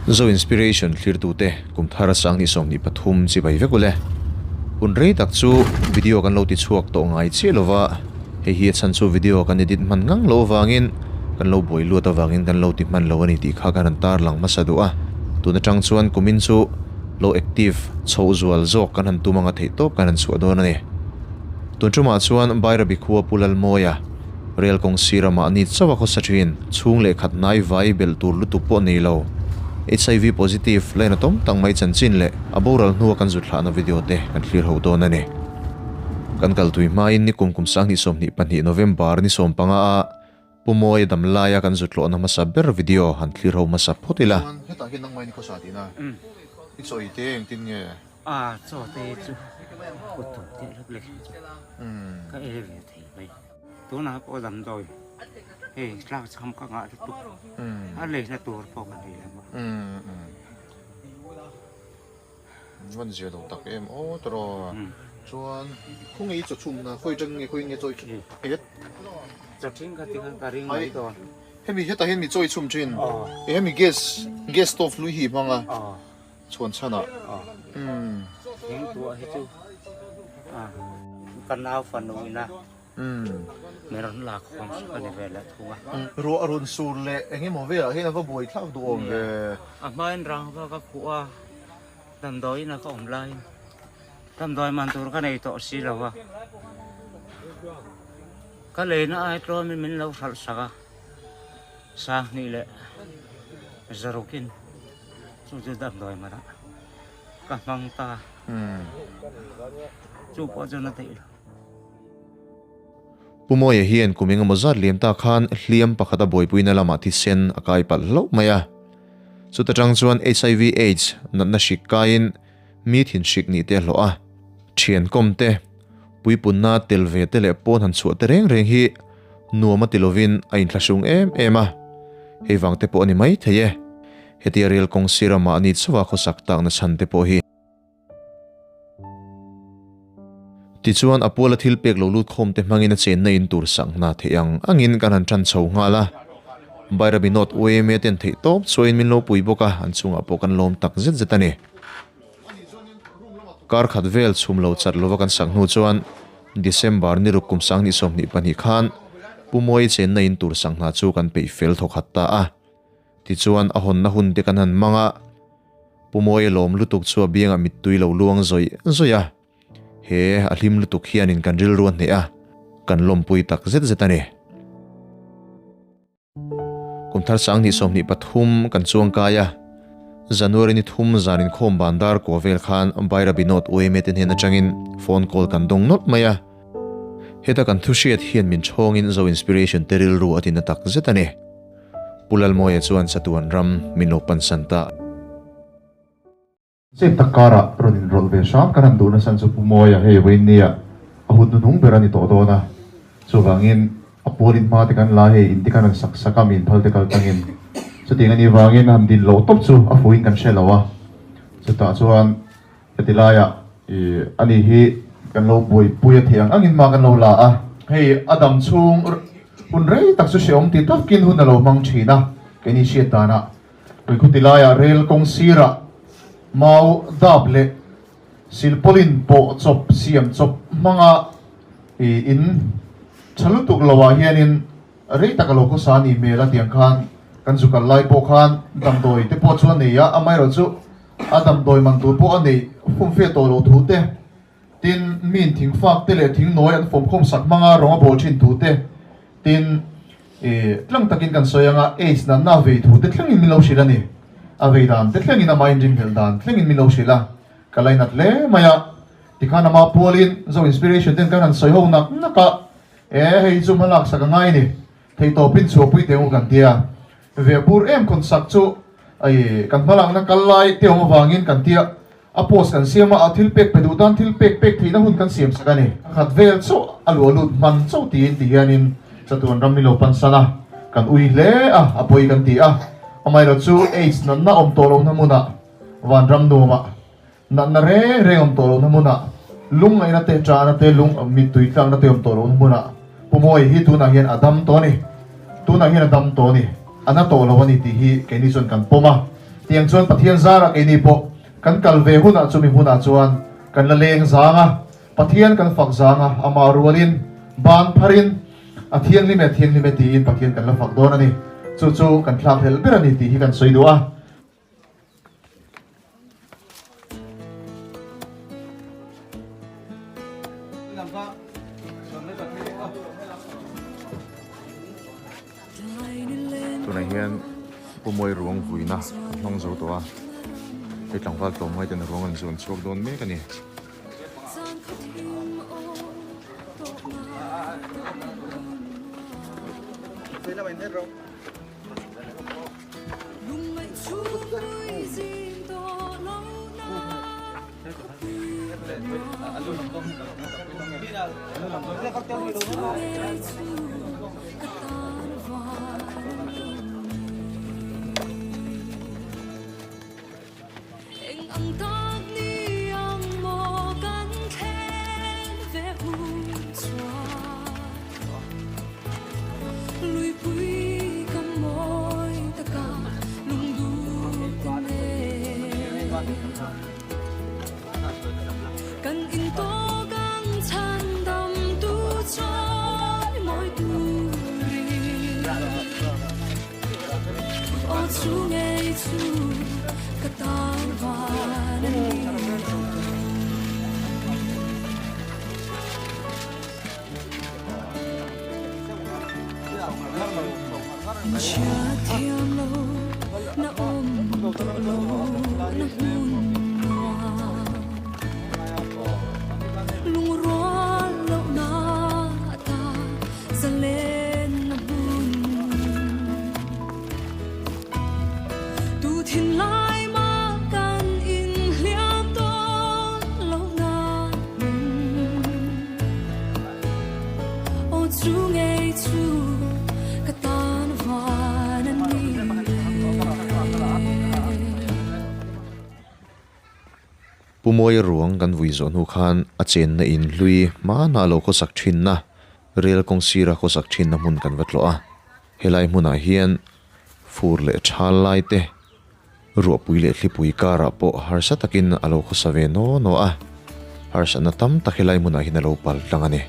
Zo Inspiration thlirtute kum thar 2023 chibai vek ule. Hun rei tak chu video kan lo ti chhuak tawh ngai chiah lova, hei hi a chhan chu video kan edit hman ngang loh avangin kan lo buai luat avangin kan lo ti hman lo a ni tih kha kan han tarlang hmasa duh a. Tun atang chuan kumin chu lo active chhoh zual zawk kan han tum anga theih tawp kan han chhuah dawn a ni. Tun tumah chuan Bairabi khua Pu Lalmawia, Rel kawng sira mahni chauh a khawsa thin, chhung leh khat hnai vai belh tur lutuk pawh nei lo. HIV positive line a tawm tak mai chanchin leh a boral hnua kan zut thlahna video te kan thlir ho dawn a ni. Kan kal tui hmain ni kum kum 2022 November ni 15 a Pu Mawia dam laia kan zut tlawhna hmasa ber video han thlir ho hmasa phawt ila. Chuan hetah hian nangmah in i khawsa tihna i chaw ei te engtin nge? A chaw te chu kut tum teh lek lek hi chu ka ei ve thei mai. Tunah pawh damdawi hei tlak chham ka ngah lutuk a leina tur pawh ka nei lo a. Van zia lo tak em aw tawh chuan khawnge i chaw chhumna khawi atang nge khawi nge chaw i chhum het Chaw thin ka ti khan ka ring mai dawn. Hemi hetah hian mi chaw i chhum thin e hemi gas gas stove hlui hi hmang a chhuan chhan ah. Thing tuah hi chu ka nau fanu ina min rawn lak khawm sak a ni ve leh thung a. Ruah a rawn sur leh eng emaw velah hian a va buai thlak duh awm ve. A hmain rangva ka khuh a, damdawiin a ka awm laiin damdawi man tur ka nei tawh si lo a, ka leina ai tlawmin min lo hralh sak a, 2000 leh zarukin chu chu damdawi manah ka hmang ta, chu pawh chuan a theih lo. Pu Mawia hian kum engemaw zat liam ta khan hliam pakhat a buaipuina lamah thisen a kai palh hlauh mai a. Chuta tang chuan HIV AIDS natna hrik kaiin mi thin hrik nih te a hlawh a. Thian kawm te, puipunna tel ve te leh pawn han chhuah te reng reng hi nuam a ti lovin a inthlahrung em em a. Hei vang te pawh a ni mai thei e. Hetia rel kawng sira mahni chauha khawsak takna chhan te pawh hi. Tichuan, a puala thil pek lo lut khawm te hmangin a chenna in tur sak hna theih ang angin kan han tan chho nghal a. Bairabi North YMA ten theih tawp chuain min lo pui bawk a, an chungah pawh kan lawm tak zet zet a ni. Kar khat vel chhum lo chat lova kan sak hnu chuan December ni ruk kum 2022 khan Pu Mawii chenna in tur sak hna chu kan peih fel thawkhat ta a. Tichuan, a hawnna hun te kan han hmang a. Pu Mawia lawm lutuk chu a biangah mittui lo luang zawih zawih a, he a hlim lutuk hianin kan rilru a hneh a, kan lawmpui tak zet zet a ni. Kum thar 2023 kan chuang kai a, January ni thum zan inkhawm ban dar kua vel khan Bairabi North UMA te hnen atangin phone call kan dawng nawlh mai a, heta kan thu hriat hian min chhawngin Zo Inspiration te rilru a tina tak zet a ni. Pu Lalmawia chuan chatuan ram min lo pansan ta. Chep tak karah rawn inrawlh ve hram kan han duh nasa chu Pu Mawia hei vawiin nia a hun hnuhnung ber a ni tawh dawn a, chuvangin a pualin hma te kan la hei in te khan rawn sak sak a min phal te kal tangin chutiang a nih vangin han din loh tawp chu a fuhin kan hre lo a, chutah chuan heti laiah ih ani hi kan lo buaipui a theih ang angin hma kan lo la a, hei a dam chhung hun rei tak chu hrehawm ti takin hun a lo hmang thin a, keini hriat danah tuikhuti laiah rel kawng sirah mau dap leh silpawlin pawh chawp siam chawp hmanga ih in tha lutuk loah hianin rei tak a lo khawsa a ni hmel a tiang khan kan zu kal lai pawh khan damdawi te pawh chu a nei a, amaherawhchu chu A damdawi man tur pawh a neih fumfe tawh loh thu te, tin, min thing fak te leh thing nawi an fawmkhawm sak hmanga rawng a bawl thin thu te, tin, ih, tlang takin kan sawi anga AIDS natna a vei thu te thlengin min lo hrilh a ni. A vei dan te thlengin amah inringhlelh dan thlengin min lo hrilh a, ka lainat hle mai a. Tikhan amah pualin Zo Inspiration ten kan han sawi ho nak nak a, e, hei chu hmalak sak a ngai a ni, theihtawpin chhuahpui teh u kan tia. Ve bur em khawn sak chu ai kan hmalakna kal lai te awm avangin kan tia a post kan siam a, a thil pek pe duh tan thil pek pek theihna hun kan siam sak a ni. Khat vel chauh a luah lut hman chauh tiin ti hianin chatuan ram milo pan san a, kan ui hle a, a pawi kan ti a. Amaherawhchu chu AIDS natna awm tawh lohna hmunah vanram nuamah Natna reng reng awm tawh lohna hmunah, lungngaihna te, ṭahna te, lung mittui tlakna te awm tawh lohna hmunah Pu Mawia hi tunah hian a dam tawh a ni. Tunah hian a dam tawh a ni. A na tawh lo a ni tih hi keini chuan kan pawm a. Tiang chuan Pathian zarah keini pawh kan kal ve hunah chumi hmunah chuan kan la leng zang a, Pathian kan fak zang a, amah rualin ban pharin a thianghlim e, thianghlim e tiin Pathian kan la fak dawn a ni. Chu chu kan thlak hlelh ber a ni tih hi kan sawi duh a. Tunah hian Pu Mawi ruang vuina a hmang zo tawh a, hei tlangval tlawmngai ten ruang an zuan chhuak dawn mek a ni. Pu Mawia ruang kan vui zawh hnu khan a chenna in hlui hmanah lo khawsak thinna, rel kawng sira khawsak thinna hmun kan va tlawh a. Helai hmunah hian fur leh thal lai te, ruahpui leh thlipui karah pawh harsa takin a lo khawsa ve naw naw a, harsatna tam tak helai hmunah hian a lo pal tlang a ni.